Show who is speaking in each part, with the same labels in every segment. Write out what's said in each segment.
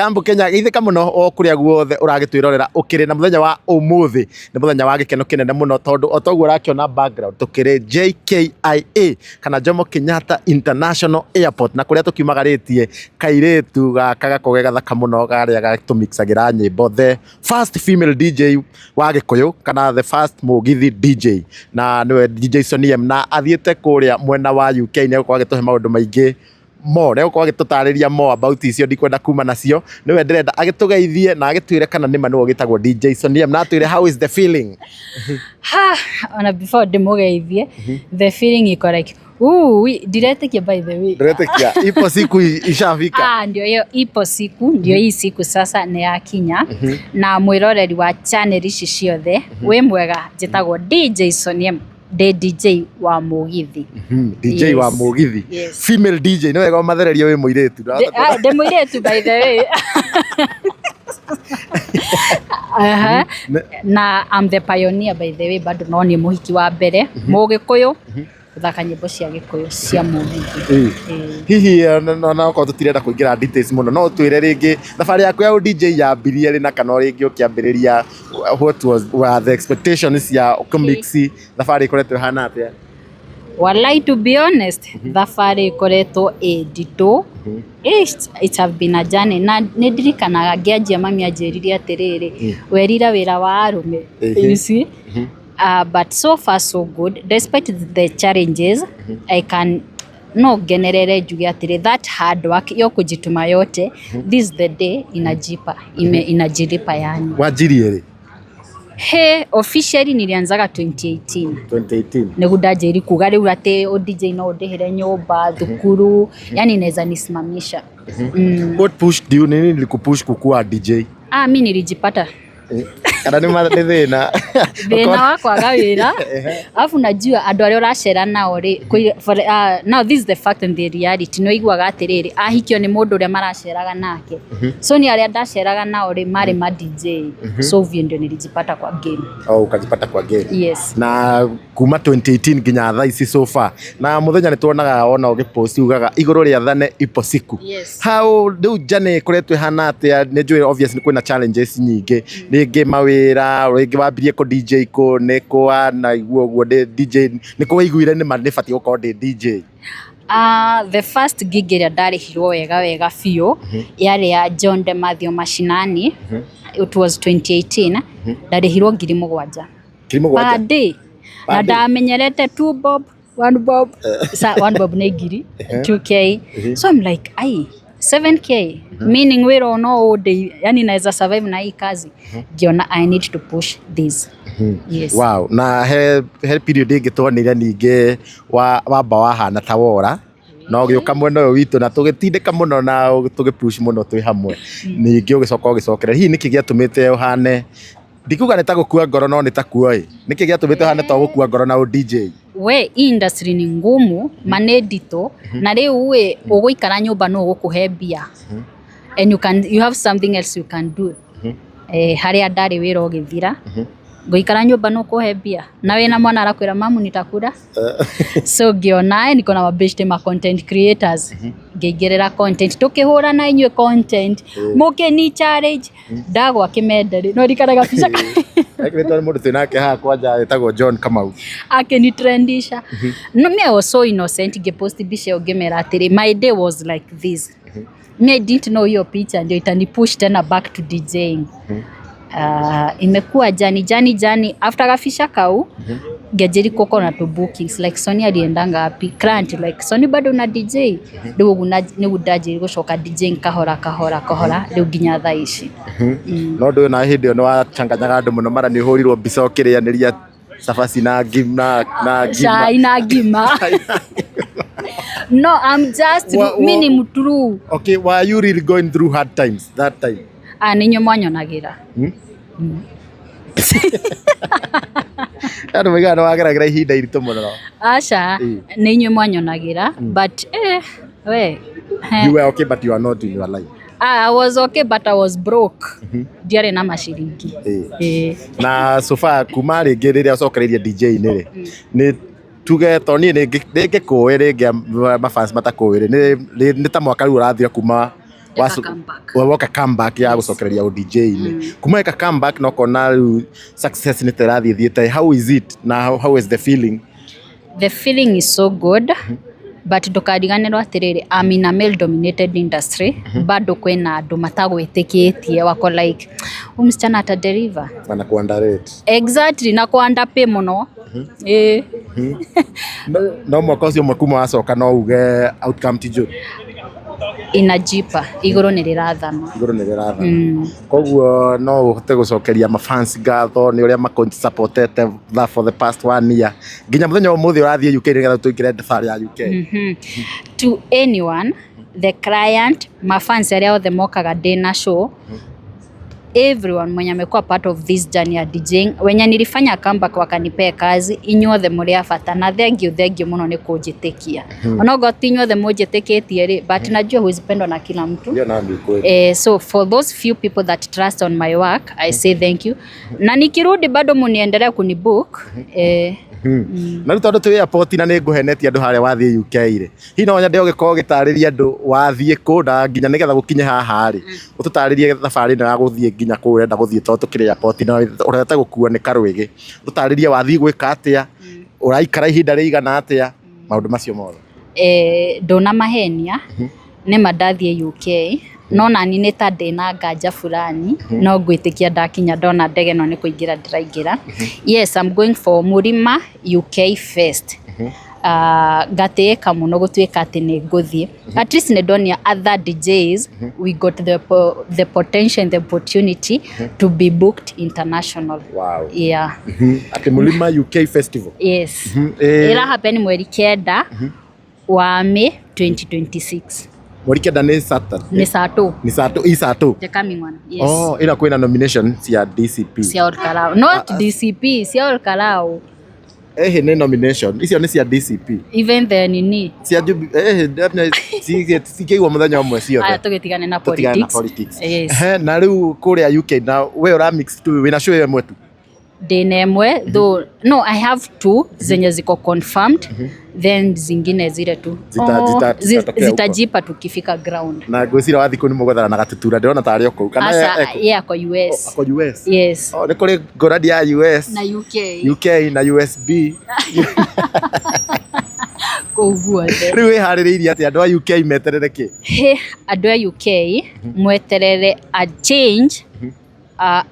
Speaker 1: Jambo Kenya geithĩka mũno o kũrĩa guothe ũragĩtwĩrorera ũkĩrĩ na mũthenya wa ũmũthĩ nĩ mũthenya wa gĩkeno kĩnene mũno tondũ o toguo ũrakĩona background tũkĩrĩ JKIA kana Jomo Kenyatta International Airport na kũrĩa tũkiumagarĩtie kairĩtu gaka gakoragwo ge gathaka mũno karĩa gatũmixagĩra nyĩmbo, the first female DJ wa Gĩkũyũ kana the first Mũgithi DJ, na nĩwe DJ Sonny M, na athiĩte kũrĩa mwena wa UK nĩ egũkorwo agĩtũhe maũndũ maingĩ more, nĩ egũkorwo agĩtũtarĩria more about icio ndikwenda kuma nacio, nĩwe ndĩrenda agĩtũgeithie na agĩtwĩre kana nĩma nĩwe ũgĩtagwo DJ Sonny M, na atwĩre how is the feeling.
Speaker 2: Ha, ona before ndĩmũgeithie, the feeling iko like ooh, ndiretĩkia by the way.
Speaker 1: Ndĩretĩkia ipo siku ishafika.
Speaker 2: Ah, ndio hiyo ipo siku, ndio hii siku sasa nĩ yakinya. Na mwĩroreri wa channel ici ciothe wĩ mwega, njĩtagwo DJ Sonny M, ndĩ DJ wa mũgithi.
Speaker 1: DJ wa mũgithi. Female DJ, nĩ wega ũmathererie wĩ mũirĩtu.
Speaker 2: Ndĩ mũirĩtu by the way. Aha. Na I'm the pioneer by the way, bado no niĩ mũhiki wa mbere mũgĩkũyũ gũthaka nyĩmbo cia gĩkũyũ cia mũgithi.
Speaker 1: Hihi na okorwo tũtirenda kũingĩra details mũno, no ũtwĩre rĩngĩ thabarĩ yaku ya DJ yambirie rĩ na kana rĩngĩ ũkĩambĩrĩria, what was were the expectations cia kũmix, thabarĩ ĩkoretwo ĩhana atĩa?
Speaker 2: Walai, to be honest, thabarĩ ĩkoretwo ĩ nditũ. It have been a journey, na nĩ ndirikanaga ngĩanjia mami anjĩrire atĩrĩrĩ, werira wĩra wa arũme. You see, but so far so good despite the challenges. I can no ngenerere njuge atĩrĩ, that hard work yo kujituma yote, this is the day inajipa, inajilipa yani.
Speaker 1: Wanjirie rĩ?
Speaker 2: He, officially nilianzaga 2018.
Speaker 1: 2018.
Speaker 2: Nĩguo ndanjĩri kuga rĩu atĩ o DJ no ũndĩhĩre nyũmba, thukuru, yani naweza nisimamisha.
Speaker 1: What pushed you, nini ilikupush kukua DJ?
Speaker 2: Ah, mi nilijipata.
Speaker 1: Kana nĩ nĩ thĩna?
Speaker 2: Thĩna wa kwaga wĩra, alafu najua andũ arĩa ũracera nao rĩ, now this is the fact and the reality, nĩ ũiguaga atĩrĩrĩ, ahikio nĩ mũndũ ũrĩa maraceraga nake. So ni arĩa ndaceraga nao rĩ, marĩ ma DJ, so hivyo ndio nilijipata kwa game.
Speaker 1: Oh, ukajipata kwa game.
Speaker 2: Yes.
Speaker 1: Na kuma 2018 nginya thaa ici so far, na muthenya nĩ tuonaga ona ũgĩpost ugaga igũrũ rĩa thane ipo siku.
Speaker 2: Yes.
Speaker 1: How rĩu journey ĩkoretwo ĩhana atĩa? Nĩ njũĩ obviously kwĩna challenges nyingĩ, rĩngĩ mawĩra, rĩngĩ wambirie kũ DJ kũ, nĩ kũ na igua ũguo ndĩ DJ, nĩ kũ waiguire nĩ ma nĩ batiĩ gũkorwo ndĩ DJ?
Speaker 2: The first gig ĩrĩa ndarĩhirwo wega wega biũ yarĩ ya John de Mathew Mashinani. It was 2018, ndarĩhirwo 7,000.
Speaker 1: Ngiri mũgwanja?
Speaker 2: Per day.
Speaker 1: Per
Speaker 2: Na
Speaker 1: day.
Speaker 2: ndamenyerete two bob, one bob. Sa one bob nĩ ngiri 2K, so I'm like, ai, 7K, meaning wĩra no ũndĩ, yani naweza survive na hii kazi. Ngiona I need to push this. Yes.
Speaker 1: Wow, na he period ĩngĩ tuonire ningĩ wa wamba wahana ta wora na ũgĩũka mwena ũyũ witũ na tũgĩtindĩka mũno na tũgĩpush mũno twĩ hamwe, ningĩ ũgĩcoka ũgĩcokera. Hihi nĩkĩ gĩatũmĩte ũhane, ndikuga nĩ ta gũkua ngoro, no nĩ ta kuo ĩ, nĩkĩ gĩatũmĩte ũhane ta gũkua ngoro na ũ DJ?
Speaker 2: We, hii industry ni ngumu, ma nĩ nditũ, na rĩu ĩ ũgũikara nyũmba no ũgũkũhe mbia and you have something else you can do. Harĩa ndarĩ wĩra ũgĩthira, ngũikara nyũmba no kũhe mbia na wĩna mwana arakwĩra, "Mamu, nitakula?" So ngĩona niko na mabeshte ma content creators, ngĩingĩrĩra content, tũkĩhũra na inyuĩ content, mũkĩni challenge ndagwa kĩmende rĩ, no rikaraga bica.
Speaker 1: Ekĩrĩtwo nĩ mũndũ twĩnake haha kwanja wĩtagwo John Kamau.
Speaker 2: Akĩnitrendisha. No me, I was so innocent, ngĩpost mbica ĩyo ngĩmera atĩrĩ, my day was like this. Me, I didn't know hiyo picha ndio itanipush tena back to DJing. Imekuwa journey, journey, journey. After gafisha kau ngĩanjĩri kuko na tu bookings like, "Sonia aliendanga wapi?" Client like, "Soni, bado una DJ?" Rĩu ũguo nĩguo ndanjĩrire gũcoka DJing kahora kahora kahora rĩu nginya thaa ici.
Speaker 1: No ndũĩ na hĩndĩ ĩyo nĩ wachanganyaga andũ mũno, mara nĩ ũhũrirwo mbica ũkĩrĩanĩria cabaci na ngima na ngima.
Speaker 2: Cai na ngima. No, I'm just mi ni mtrue.
Speaker 1: Okay, were you really going through hard times that time?
Speaker 2: Ah, nĩ inyuĩ mwanyonagĩra.
Speaker 1: Andũ maigaga nĩ wageragĩra ihinda iritũ mũno.
Speaker 2: Aca, nĩ inyuĩ mwanyonagĩra, but we
Speaker 1: You were okay, but you are not in your life.
Speaker 2: Ah, I was okay, but I was broke, ndiarĩ na maciringi.
Speaker 1: Na so far kuma rĩngĩ rĩrĩa ũcokereirie DJ-inĩ rĩ, nĩ tuge to niĩ rĩngĩ ngĩkũĩ rĩngĩ mafans matakũĩ rĩ, nĩ ta mwaka rĩu ũrathira kuma
Speaker 2: Ndeka comeback.
Speaker 1: Woka comeback ya gũcokereria ũ DJ-inĩ. Kuma weka comeback na ũkona rĩu success nĩ ta ĩrathiĩ thiĩte, how is it na how is the feeling?
Speaker 2: The feeling is so good, but ndũkariganĩrwo atĩrĩrĩ, I'm in a male dominated industry. Bado kwĩna andũ matagwĩtĩkĩtie, wako like, huyu msichana ata deliver?
Speaker 1: Wana ku underrate.
Speaker 2: Exactly, na ku underpay mũno, ĩĩ.
Speaker 1: No mwaka ũcio ũmwe kuma wacoka, no uge outcome ti njũru?
Speaker 2: Inajipa, igũrũ nĩ rĩrathana.
Speaker 1: Igũrũ nĩ rĩrathana. Koguo no ũhote gũcokeria mafans ngatho nĩ ũrĩa makũsupportete for the past one year nginya mũthenya wa ũmũthĩ ũrathiĩ UK, nĩgetha tũingĩre thabarĩ ya UK.
Speaker 2: To anyone, the client, mafans arĩa othe mokaga ndĩna show, everyone mwenye amekuwa part of this journey ya DJing, wenye nilifanya comeback wakanipea kazi, inyuothe mũrĩ a bata na thank you, thank you mũno nĩ kũnjĩtĩkia. Onogo ti inyuothe mũnjĩtĩkĩtie rĩ, but najua huwezi pendwa na kila mtu.
Speaker 1: Hiyo nayo ni ukweli.
Speaker 2: So for those few people that trust on my work, I say thank you, na nikirudi bado muniendelea kunibook.
Speaker 1: Na rĩu tondũ twĩ airport na nĩ ngũhenetie andũ harĩa wathiĩ UK rĩ, hihi no nyende ũgĩkorwo ũgĩtarĩria andũ wathiĩ kũ, na nginya nĩgetha gũkinye haha rĩ, ũtũtarĩrie thabarĩ ĩno ya gũthiĩ nginya kũu ũrenda gũthiĩ, tondũ tũkĩrĩ airport na ũrenda gũkuo nĩ karwĩgĩ. Ũtũtarĩrie wathiĩ gwĩka atĩa, ũraikara ihinda rĩigana atĩa, maũndũ macio mothe.
Speaker 2: Ndũna mahenia nĩma, ndathiĩ UK no nani nĩ ta ndĩna nganja fulani, no ngwĩtĩkia ndakinya ndona ndege ĩno nĩ kũingĩra ndĩraingĩra. Yes, I'm going for Murima UK Fest. Ngatĩĩka mũno gũtuĩka atĩ nĩ ngũthiĩ. At least nĩ ndonia other DJs we got the potential and the opportunity to be booked international. Yeah.
Speaker 1: Atĩ Mlima UK Festival?
Speaker 2: Yes.
Speaker 1: Eh,
Speaker 2: Ĩra happen 9 wa May 2026.
Speaker 1: 9 nĩ Saturday?
Speaker 2: Nĩ Sato.
Speaker 1: Nĩ Sato, i Sato.
Speaker 2: The coming one, yes.
Speaker 1: Oh, ĩno kwĩna nomination cia DCP?
Speaker 2: Cia Olkalou, not DCP, cia Olkalou.
Speaker 1: Ehe, nĩ nomination icio nĩ cia DCP?
Speaker 2: Even the nini.
Speaker 1: Cia ehe, cikĩigwo mũthenya ũmwe
Speaker 2: Aya,
Speaker 1: ciothe.
Speaker 2: tũgĩtigane na
Speaker 1: Tũtigane na
Speaker 2: politics.
Speaker 1: politics.
Speaker 2: Yes.
Speaker 1: Ehe, na rĩu kũrĩa UK na we ũra mix tu, wĩna show ĩmwe tu?
Speaker 2: Ndĩna ĩmwe though. No, I have two zenye ziko confirmed, then zingine zile tu
Speaker 1: Zitatokea huko.
Speaker 2: Zitajipa tukifika ground.
Speaker 1: Na ngwĩciria wathiĩ kũu nĩ mũgwethana na Gatutura, ndĩrona tarĩ o kũu kana?
Speaker 2: Asa.
Speaker 1: Eko?
Speaker 2: Ye ako US.
Speaker 1: Ako US?
Speaker 2: Yes.
Speaker 1: Oh, nĩ kũrĩ ngũrani ya US
Speaker 2: Na UK.
Speaker 1: UK na USB.
Speaker 2: Kũu guothe.
Speaker 1: Rĩu wĩharĩrĩirie atĩa? Andũ a UK meterere kĩ?
Speaker 2: He, andũ a UK mweterere a change,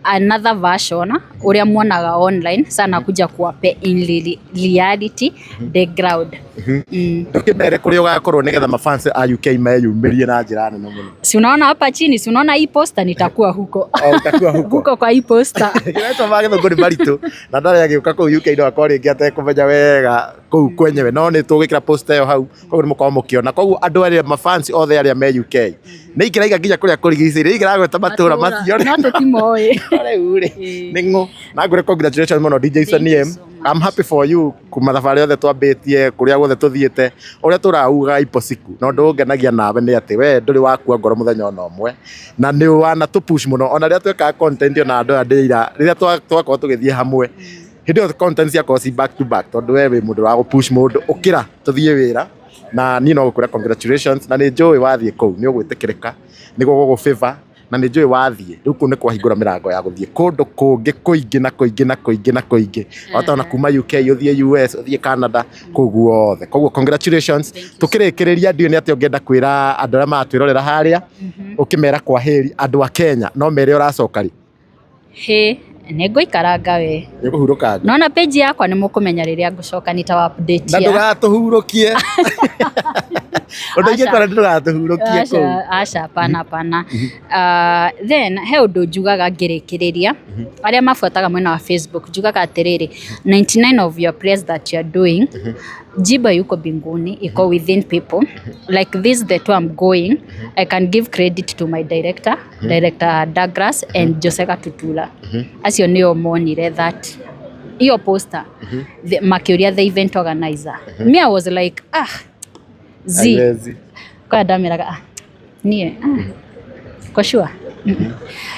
Speaker 2: another version ũrĩa muonaga online sana kuja kuwape in reality the ground.
Speaker 1: Ndũkĩmere kũrĩa ũgakorwo nĩgetha mafans a UK meyumĩrie na njĩra nene mũno.
Speaker 2: Si unaona hapa chini? Si unaona hii poster? Nitakuwa huko.
Speaker 1: Oh, utakuwa huko.
Speaker 2: Huko kwa hii poster.
Speaker 1: Kĩretwo ma gĩthũngũ nĩ maritũ na ndarĩ agĩũka kũu UK no akorwo rĩngĩ atekũmenya wega kũu kwenyewe, no nĩ tũgwĩkĩra poster ĩyo hau, koguo nĩ mũkorwo mũkĩona. Koguo andũ arĩa mafans othe arĩa me UK nĩ ingĩraiga nginya kũrĩa kũrigicĩirie, ingĩragweta matũra macio.
Speaker 2: No tũtimoĩ.
Speaker 1: Rĩu rĩ, nĩ ng'ũ na ngwĩre congratulations mũno, DJ
Speaker 2: Thank you
Speaker 1: Saniem.
Speaker 2: so much.
Speaker 1: I'm happy for you kuma thabarĩ yothe twambĩtie, kũrĩa guothe tũthiĩte, ũrĩa tũrauga ipo siku, na ũndũ ũngenagia nawe nĩ atĩ we ndũrĩ wakua ngoro mũthenya ona ũmwe, na nĩ wana tũ push mũno ona rĩrĩa twekaga content, ona andũ aya ndĩira rĩrĩa twakorwo tũgĩthiĩ hamwe, hĩndĩ ĩyo content ciakorwo ci back to back, tondũ we wĩ mũndũ wa gũ push mũndũ ũkĩra tũthiĩ wĩra. Na niĩ no gũkwĩra congratulations, na nĩ njũĩ wathiĩ kũu nĩ ũgwĩtĩkĩrĩka, nĩ gũgũgũ favor, na nĩ njũĩ wathiĩ rĩu kũu nĩ kwahingũra mĩrango ya gũthiĩ kũndũ kũngĩ kũingĩ na kũingĩ na kũingĩ na kũingĩ, wahota ona kuma UK ũthiĩ US, ũthiĩ Canada, kũu guothe. Koguo congratulations. Tũkĩrĩkĩrĩria, ndiũĩ nĩ atĩa ũngĩenda kwĩra andũ arĩa maratwĩrorera harĩa, ũkĩmera kwahĩri andũ a Kenya, no mere ũracoka rĩ?
Speaker 2: He, nĩ ngũikaranga we.
Speaker 1: Nĩ ũkũhurũkanga.
Speaker 2: Nona page yakwa nĩ mũkũmenya rĩrĩa ngũcoka, nitawa update.
Speaker 1: Na ndũgatũhurũkie ũndũ ingĩ kwĩra, ndũgatũhurũkie kũu.
Speaker 2: Aca, aca, hapana, hapana. Then he ũndũ njugaga ngĩrĩkĩrĩria, arĩa mabuataga mwena wa Facebook, njugaga atĩrĩrĩ, 99 of your prayers that you are doing, jiba yuko mbinguni, iko within people like this. The two I'm going, I can give credit to my director, Director Douglas and Joseka Tutula. Acio nĩo monire that hiyo poster, makĩũria the event organizer. Me, I was like, ah, z
Speaker 1: Haiwezi.
Speaker 2: kwa ndameraga, ah, nie, ah, kwa sure.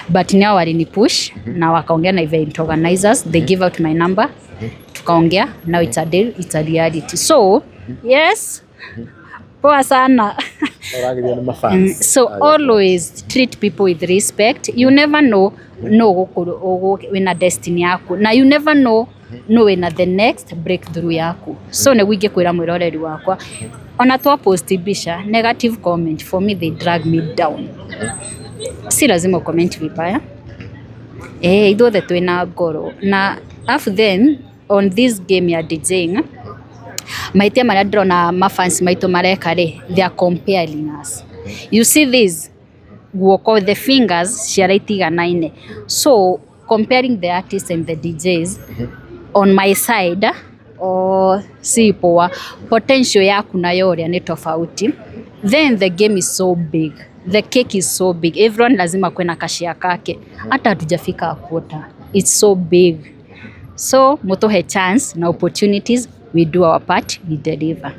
Speaker 2: But nao walinipush na wakaongea na event organizers. They give out my number, tukaongea. Now it's a deal, it's a reality. So yes, poa sana.
Speaker 1: Ũragĩrio nĩ mafans.
Speaker 2: So always treat people with respect. You never know no wĩna destiny yaku, na you never know no wĩna the next breakthrough yaku. So nĩguo ingĩkwĩra mwĩroreri wakwa, ona twa post mbica negative comment, for me they drag me down. Si lazima ucomment vibaya. Ithuothe twĩna ngoro. Na afu then on this game ya DJing, mahĩtia marĩa ndĩrona mafans maitũ mareka rĩ, they are comparing us. You see this guoko, the fingers ciara itiganaine. So comparing the artists and the DJs on my side o si poa. Potential yaku nayo ũrĩa nĩ tofauti. Then the game is so big, the cake is so big, everyone lazima kuwe na kashare kake. Hata hatujafika a quarter. It's so big. So mutuhe chance na opportunities, we do our part, we deliver.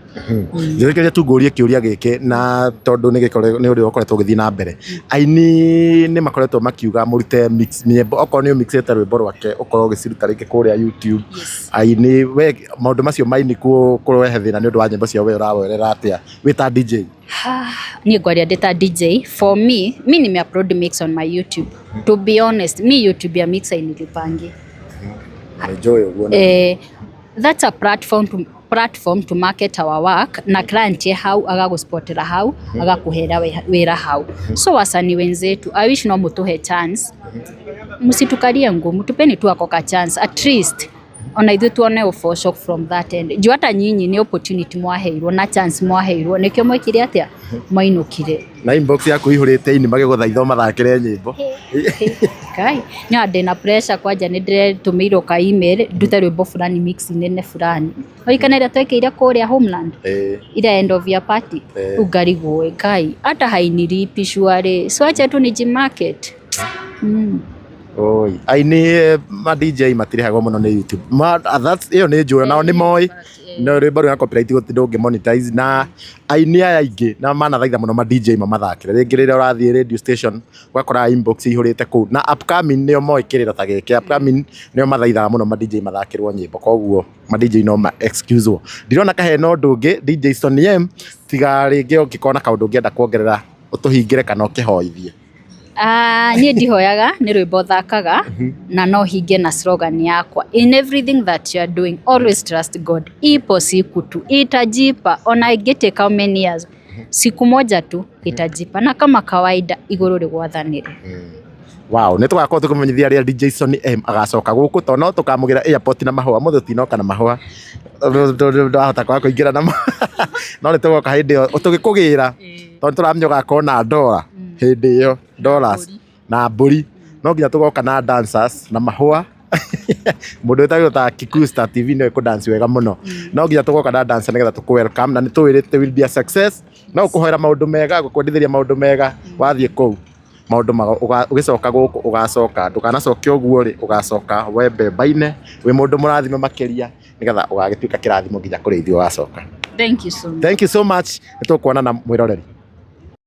Speaker 1: Njĩtĩkĩria tu ngũrie kĩũria gĩkĩ, na tondũ nĩ ũndũ ũkoretwo ũgĩthiĩ na mbere, aini nĩ makoretwo makiuga mũrute mix nyĩmbo, okorwo nĩ ũmixĩte rwĩmbo rwake ũkorwo ũgĩciruta rĩngĩ kũrĩa YouTube. Aini, we maũndũ macio maini kũrehe thĩna nĩ ũndũ wa nyĩmbo ciao, we ũrawerera atĩa wĩ ta DJ?
Speaker 2: Niĩ ngwaria ndĩ ta DJ. For me, mi nimeupload mix on my YouTube. To be honest, mi YouTube ya mix hainilipangi.
Speaker 1: Enjoy ũguo.
Speaker 2: That's a platform to market our work, na client ye hau agagũspotera hau, agakũhera wĩra hau. So wasanii wenzetu, I wish no mutuhe chance, msitukalie ngumu, tupeni tu ako ka chance, at least ona ithuĩ tuone ũboco from that end, juu hata nyinyi nĩ opportunity mwaheirwo na chance mwaheirwo, nĩkĩo mwekire atĩa, mwainũkire.
Speaker 1: Na inbox yaku ihũrĩte ini magĩgũthaitha ũmathakĩre nyĩmbo.
Speaker 2: Kai nĩ ndĩna pressure kwanja, nĩ ndĩretũmĩirwo ka email ndute rwĩmbo fulani, mix nene fulani. Oikana ĩrĩa twekĩire kũrĩa Homeland, ile end of year party. Rĩu ngarigwo, Ngai, hata hainilipi shwari, so acha tu nijimarket.
Speaker 1: Oi, aini ma DJ matirĩhagwo mũno nĩ YouTube. Ma, that's ĩyo nĩ njũĩ, nao nĩ moĩ no rwĩmbo rwĩna copyright gũtirĩ ndũngĩ monetize. Na aini aya aingĩ na manathaitha mũno ma DJ mamathakĩre rĩngĩ rĩrĩa ũrathiĩ radio station, ũgakora inbox ihũrĩte kũu, na upcoming nĩo moĩ kĩrĩro ta gĩkĩ. Upcoming nĩo mathaithaga mũno ma DJ mathakĩrwo nyĩmbo, koguo ma DJ no ma excuse wo. Ndirona kahena ũndũ ũngĩ, DJ Sonny M, tiga rĩngĩ ũngĩkorwo na kaũndũ ũngĩenda kuongerera ũtũhingĩre kana ũkĩhoithie.
Speaker 2: Ah, niĩ ndihoyaga, nĩ rwĩmbo thakaga, na no hinge na slogan yakwa: in everything that you are doing, always trust God. Ipo siku tu itajipa, ona ingĩtake how many years, siku moja tu itajipa. Na kama kawaida, igũrũ rĩgwathanĩre.
Speaker 1: Wow, nĩ tũgakorwo tũkĩmenyithia rĩrĩa DJ Sonny M agacoka gũkũ, tondũ no tũkamũgĩra airport na mahũa. Mũthĩ tũtinoka na mahũa, ndahota kwaga kũingĩra namo, no nĩ tũgoka hĩndĩ ĩyo tũgĩkũgĩra, tondũ nĩ tũramenya ũgakorwo na ndora hĩndĩ ĩyo, dollars na mbũri. No nginya tũgoka na dancers na mahũa. Mũndũ wĩtagwo ta Kikuyu Star TV nĩwe kũ dance wega mũno. No nginya tũgoka na dancer nĩgetha tũkũ welcome, na nĩ tũĩ it will be a success. No ũkũhoera maũndũ mega, gũkwendithĩria maũndũ mega wathiĩ kũu, maũndũ ũgĩcoka gũkũ ũgacoka, ndũkanacoke ũguo rĩ, ũgacoka wembembaine wĩ mũndũ mũrathime makĩria, nĩgetha ũgagĩtuĩka kĩrathimo nginya kũrĩ ithuĩ ũgacoka.
Speaker 2: Thank you so much.
Speaker 1: Thank you so much, nĩ tũkuonana mwĩroreri.